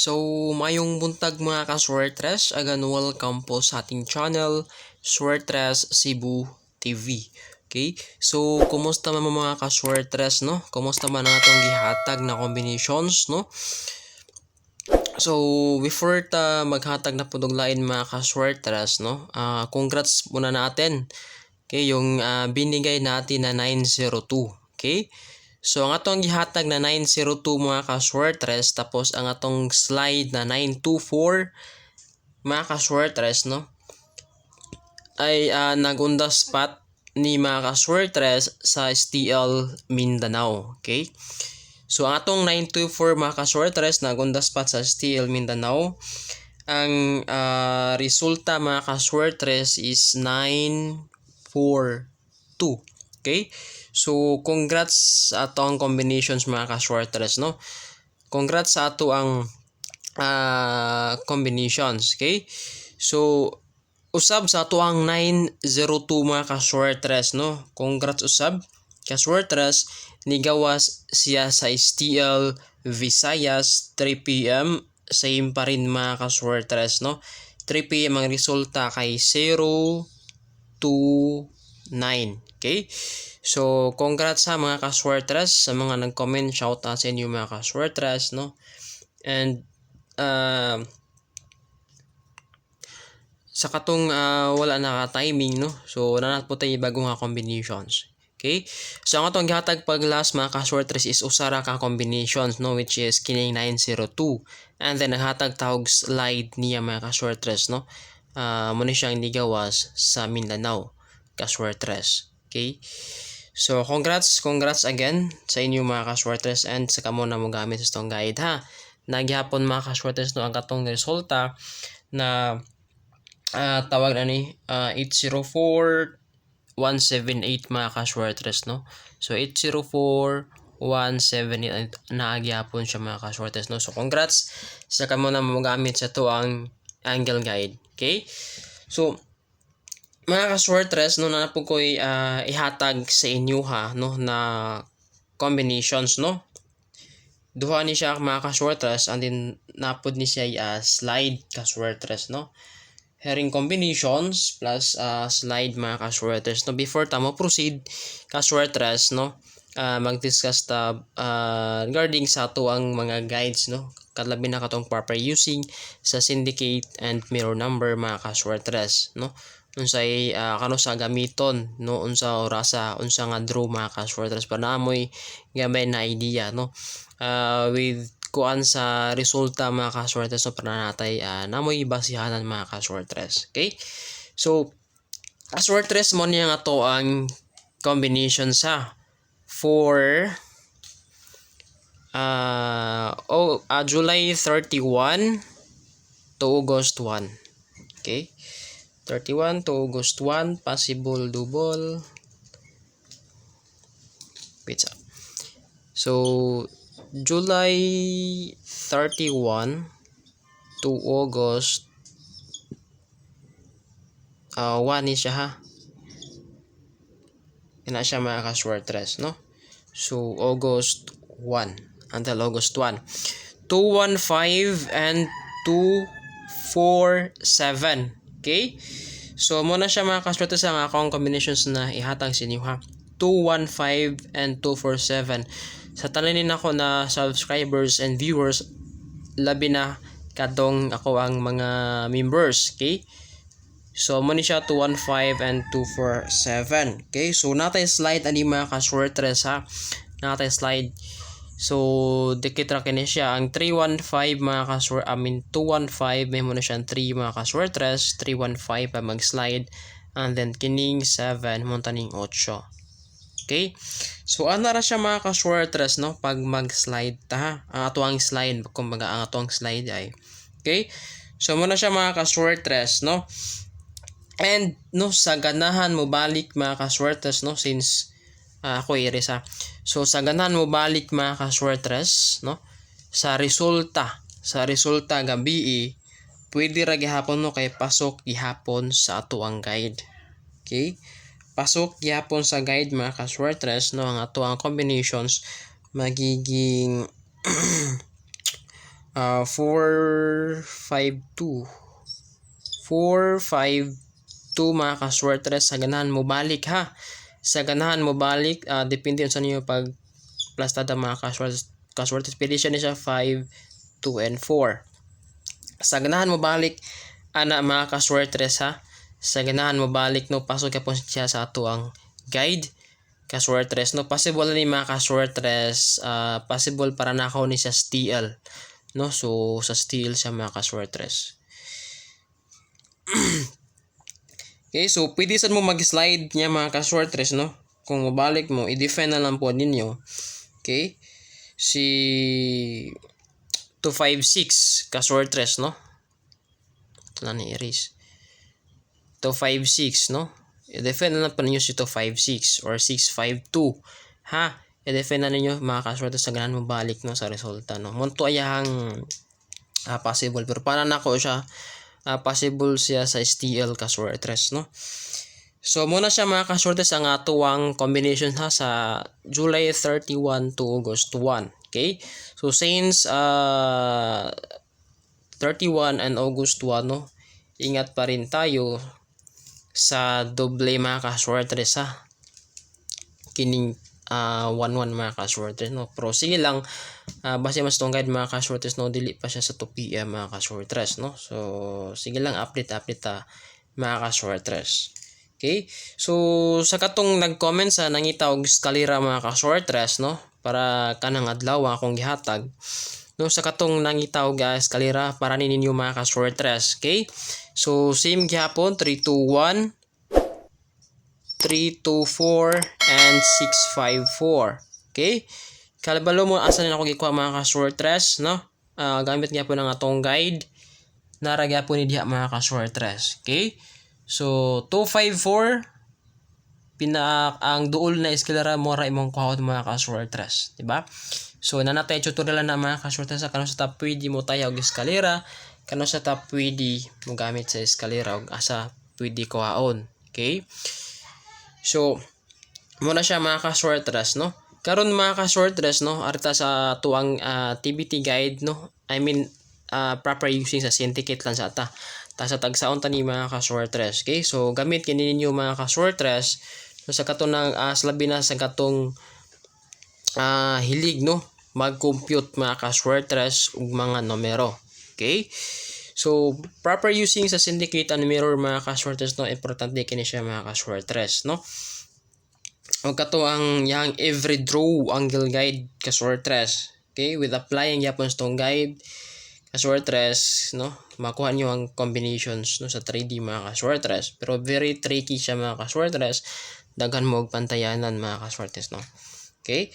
So, mayong buntag, mga ka-Swertres. Again, welcome po sa ating channel, Swertres Cebu TV. Okay? So, kumusta man mo, mga ka-Swertres, no? Kumusta man ang atong gihatag na combinations, no? So, before ta maghatag na pud og lain, mga ka-Swertres, no? Congrats muna natin. Okay, yung binigay natin na 902. Okay? So, ang atong gihatag na 902, mga ka-Swertres, tapos ang atong slide na 924, mga ka-Swertres, no? Ay nag-on the spot ni mga ka-Swertres sa STL Mindanao. Okay? So, ang atong 924, mga ka-Swertres, nag-on the spot sa STL Mindanao. Ang resulta, mga ka-Swertres, is 942. Okay? So, congrats sa ato ang combinations, mga ka-Swertres, no? Congrats sa ato ang combinations, okay? So, usab sa ato ang 902, mga ka-Swertres, no? Congrats usab ka-Swertres, nigawas siya sa STL Visayas 3 p.m. Same pa rin, mga ka-Swertres, no? 3 p.m. ang resulta kay 0 2 9. Okay? So, congrats sa mga ka-Swertres, sa mga nag-comment, shout out sa inyo, mga ka-Swertres, no? And, sa katong wala na timing, no? So, naa na po tay bagong nga combinations. Okay? So, ang atong gihatag pag last, mga ka-Swertres, is usa ra ka combinations, no? Which is kining 902. And then, naghatag ta og slide niya, mga ka-Swertres, no? Mao ni siyang nigawas sa Mindanao, ka-Swertres. Okay? So, congrats, congrats again sa inyo, mga ka-Swertres, and sa kamo na mo gamit sa itong guide ha. Nagyapon, mga ka-Swertres, no, ang katong resulta na tawag na ni 804 178, mga ka-Swertres, no. So 804 178 naagyapon siya, mga ka-Swertres, no. So congrats sa kamo na mo gamit sa ato ang angle guide. Okay? So mga ka-Swertres, no, naa po ko'y ihatag sa inyo ha, no, na combinations, no. Duha ni siya, mga ka-Swertres, and then napod ni siya slide, ka-Swertres, no. Herring combinations plus slide, mga ka-Swertres, no. Before ta mo proceed, ka-Swertres, no, mag-discuss ta regarding sa ato ang mga guides, no, kalabi na katong proper using sa syndicate and mirror number, mga ka-Swertres, no, unsay kano sa gamiton, no, unsa orasa, unsa nga draw, mga ka-Swertres, para naamoy gamay na idea, no, with kuan sa resulta, mga ka-Swertres, no, para natay namoy basihanan, mga ka-Swertres. Okay? So ka-Swertres, mo niya nga to ang combination sa for oh, July 31 to August 1. Okay? 31 to August 1, possible double. Wait sa. So, July 31 to August 1 ni siya ha. Ina siya, mga ka-Swertres, no? So, August 1 until August 1. 215 and 247. Okay? So, mao na siya, mga ka-Swertres, ang akong combinations na ihatag sa inyo ha. 215 and 247. Sa tanan nako na subscribers and viewers, labi na katong ako ang mga members. Okay? So, mo ni siya 215 and 247. Okay? So, natay slide ani, mga ka-Swertres ha. Natay slide. So, dikit ra kini siya. Ang 315, mga ka, I mean 215, may mo na siyang 3, mga ka-Swertres, 315 pa mag-slide. And then kining 7 mo taning 8. Okay? So ana ra siya, mga ka-Swertres, no, pag mag-slide ta ha. Ang ato ang slide, kumbaga ang ato ang slide ay. Okay? So mo na siya, mga ka-Swertres, no. And no, sa ganahan mo balik, mga ka-Swertres, no, since ako iris ha. So sa ganahan mo balik, mga ka-Swertres, no, sa resulta gabi, pwede ra gihapon, no, kay pasok gihapon sa ato ang guide. Okay? Pasok gihapon sa guide, mga ka-Swertres, no, ang ato ang combinations magiging 4, 5, 2. 4, 5, 2, mga kaswertres, sa ganahan mo balik, ha. Sa ganahan mo balik, depende sa ninyo pag plastada, mga kaswertres. Kaswertres, pwede siya ni siya 5, 2, and 4. Sa ganahan mo balik, ana, mga kaswertres, ha. Sa ganahan mo balik, no, pasok ka po siya sa ato ang guide, kaswertres, no. Possible ni, mga kaswertres, possible para nakaw ni sa STL, no. So sa steel siya, mga kaswertres. Okay, so pwede sad mo mag-slide niya, mga kaswertres, no. Kung mobalik mo, i-defend na lang po ninyo, okay, si 256, kaswertres, no. Ito na ni erase 256, no. I-defend na lang po ninyo si 256 or 652, ha. I-defend na ninyo, mga kaswertres, sa ganahan mo balik, no, sa resulta, no. Munto ayahang possible, pero para nako siya, possible siya sa STL, kaswertres, no. So muna siya, mga kaswertres, ang atuang combination, ha, sa July 31 to August 1. Okay, so since 31 and August 1, no, ingat pa rin tayo sa doble, mga kaswertres, ha, kining 1-1, mga kaswertres, no. Pero sige lang, base mas tong guide, mga kaswertres, no, dili pa siya sa 2 p.m., mga kaswertres, no. So sige lang, update update ta, mga kaswertres. Okay, so sa katong nag-comment sa nangita og eskalera, mga kaswertres, no, para kanang adlaw akong gihatag, no, sa katong nangita og eskalera para ni ninyo, mga kaswertres. Okay, so same gihapon, 3 2 1, 3, 2, 4, and 6, 5, 4. Okay? Kalabalo mo asa na ako gikuha, mga kaswertres, no? Gamit nga po ng atong guide. Nara gyapon ni diha, mga kaswertres. Okay? So, 2, 5, 4, pina ang duol na eskalera mo ra imong kuhaon, mga kaswertres, di ba? So nanatay tutorial na, mga kaswertres, sa kano sa ta pwede mo tayo og eskalera, kano sa ta pwede mo gamit sa eskalera og asa pwede kuhaon. Okay? So, muna siya, mga kaswertres, no? Karon, mga kaswertres, no, arita sa tuang TBT guide, no? I mean, proper using sa syndicate lang sa ata. Ta sa tagsaon ta ni, mga kaswertres, okay? So, gamit kini ninyo, mga kaswertres, no, sa katong nang labi na sa katong hilig, no, mag-compute, mga kaswertres, ug mga numero. Okay? So, proper using sa syndicate and mirror, mga kaswertres, no, importante kini siya, mga kaswertres, no. O kato ang yang every draw angle guide, kaswertres. Okay, with applying yapon sa tong guide, kaswertres, no, makuha niyo ang combinations, no, sa 3D, mga kaswertres. Pero very tricky siya, mga kaswertres. Daghan mo og pantayanan, mga kaswertres, no. Okay?